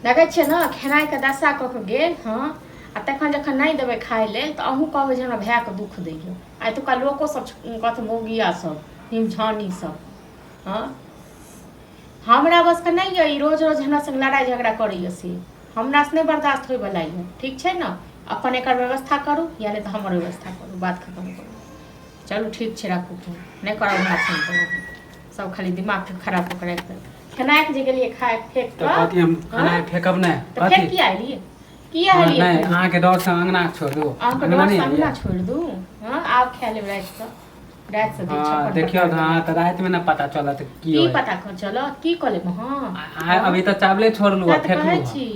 देखै छियै ने खेनाइके दशा कऽ कऽ गेल। हँ, आ तखन जखन नहि देबै खाय लेल तऽ अहूँ कहबै जे हमरा भायके दुःख दैए। आ एतुका लोको सब कहत मौगिया सब हिमछानी सब। हँ, हमरा बसके नहि यऽ ई रोज रोज हमरा संग लड़ाइ झगड़ा करैए, से हमरासँ नहि बर्दाश्त होइवला यऽ। ठीक छै ने? अपन एकर व्यवस्था करू या नहि तऽ हमर व्यवस्था करू, बात खतम करू। चलू ठीक छै, राखू फोन, नहि करब हमरा फोन। तऽ सब खाली दिमागके खराब कऽ के राखि देलक। खेनाइके जे गेलियै खाय फेक तऽ कथी हम खेनाइ फेकब नहि? तऽ फेर किया एलियै? किया एलियै? नहि, अहाँके डरसँ अङ्गना छोड़ि दू? अहाँके डरसँ अङ्गना छोड़ि दू? हँ, आब खाय लेब रातिसँ, रातिसँ। हँ, देखियौ। हँ, तऽ रातिमे ने पता चलत की की पता चलत, की कऽ लेब? हँ, अभी तऽ चावले छोड़लू, फेकलू छी।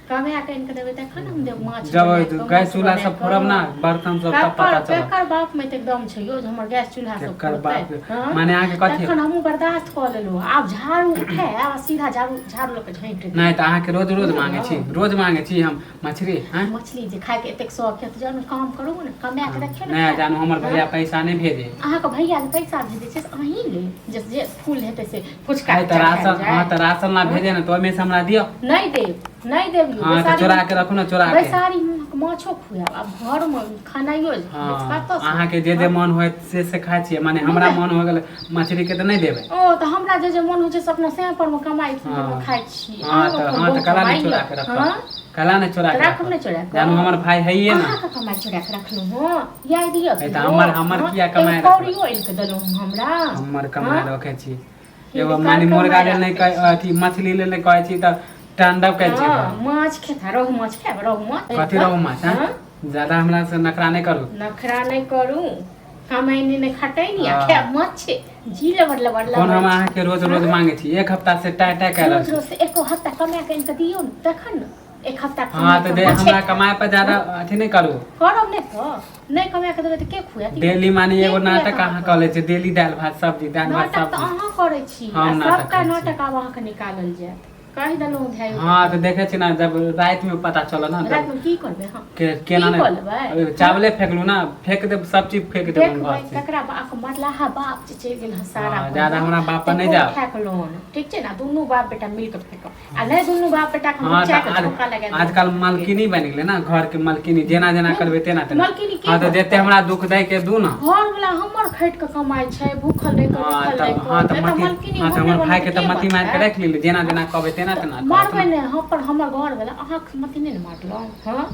कमाए कऽ आनि कऽ देबै तखन हम देब माछ। जब गैस चूल्हा सब फोड़ब ना, बर्तन सब, तब पता चलत। केकर बाप में एकदम छै यौ जे हमर गैस चूल्हा सब केकर बाप? माने अहाँके कथी? तखन हमहूँ बर्दाश्त कऽ लेलहुँ। आब झाड़ू उठायब आ सीधा झाड़ू झाड़ू लऽ कऽ झाँटि। नहि तऽ अहाँके रोज रोज मांगे छी, रोज मांगे छी हम मछली? हैं, मछली जे खायके एतेक शौक है तऽ जाउ ने काम करू ने, कमा के रखियौ ने। नहि जानू, हमर भैया पैसा नहि भेजे। अहाँके भैया जे पैसा भेजै छै से अहीं ले जे जे फूल हेतै से फुचका। तऽ राशन, हँ, तऽ राशन ला भेजे ने, तऽ ओहिमे से हमरा दियौ। नहि देब, नहि देब। हँ, तऽ चोरा के रखू ने, चोरा के। बैसारी माछो खुआब, आब घरमे खानाइयो। हँ, अहाँके जे जे मन होयत से से खाइ छियै। माने हमरा मन हो गेल मछली के तऽ नहि देबै? ओ तऽ हमरा जे जे मन होइ छै से अपना सएह पर मे कमाइ खाइ छी। हँ, तऽ कला नहि चोरा के रखब, कला नहि चोरा के राखब, नहि चोरा के जानू, हमर भाई हैये ना। अहाँके कमाइ चोरा के रखलहुँ हँ? याद यऽ? तऽ हमर हमर किया कमाइ? कौड़ियो आनि कऽ देलहुँ हमरा। हमर कमाइ रखै छी? एगो माने मुर्गा लेल नहि कहै, अथी मछली लेल नहि कहै छी तऽ तांडव कहै छी। माछ खेता? रोहु माछ खायब? रोहु माछ? कथी रोहु माछ? हँ, ज्यादा हमरा से नखरा नहि करू। नखरा नहि करू, कमाइनी नहि खटैनी आ खायब माछ जी लबर लबर। कोन हम अहाँके रोज रोज मांगे छी? एक हफ्ता से टाइ टाइ कर। रोज रोज एको हफ्ता कमा के आनि कऽ दियौ ने तखन ने एक हफ्ता। हाँ, तऽ हमरा कमाए पर ज्यादा अथी नहि करू। करब नहि तऽ नहि कमा के देबै तऽ के खुआत? डेली माने एगो नाटक अहाँ कऽ लै छी, डेली दालि भात सब्जी, दालि भात सब्जी। तऽ अहाँ करै छी सबटा नाटक, आब अहाँके निकालल जायत, कहि देलहुँ भाय। हाँ, तऽ देखै छी ने, जब रातिमे पता चलत ने। रातिमे की करबै? हाँ, केना नहि चावले फेकलू ना, फेक देब, सब चीज फेक देब हम घर से। ककरा बाप मरलाहा बाप जे चलि गेल हँ सारा। हाँ, ज्यादा हमरा बाप पर नहि जाओ। फेकलहुँ, ठीक छै ने? दुनू बाप बेटा मिल कऽ फेकब आ नहि दुनू बाप बेटा के हाँ, तऽ लगा। आजकल मालकिनी बनि गेलै ना, घर के मालकिनी, जेना जेना करबै तेना तेना। मालकिनी? हाँ, तऽ जते हमरा दुख दै के दू ना। घर वाला हमर खटि कऽ कमाइ छै, भूखल रहि कऽ। हाँ, तऽ हाँ, तऽ मती, हाँ, तऽ हमर भाई के तऽ मती मारि के राखि लेली, जेना जेना कहबै तेना तेना। मारबै नहि हम पर हमर घर वाला अहाँके मती नहि ने मारलहुँ? हँ,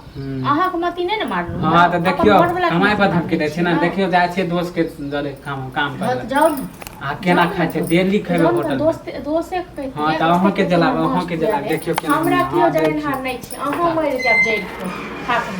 अहाँके मती नहि ने मारलहुँ। हाँ, तऽ देखियौ, कमाइ पर धमकी दै छै ने। देखियौ, जाइ छियै दोस्त के जरे काम काम करै। जाउ ने। आ केना खाइ छै? डेली खेबै होटल? दोस्त दोसे कहै। हाँ, तऽ अहाँके जलाब, अहाँके जलाब, देखियौ केना। हमरा केओ जरेनहार नहि छै, अहाँ मरि जायब जरि कऽ खा कऽ।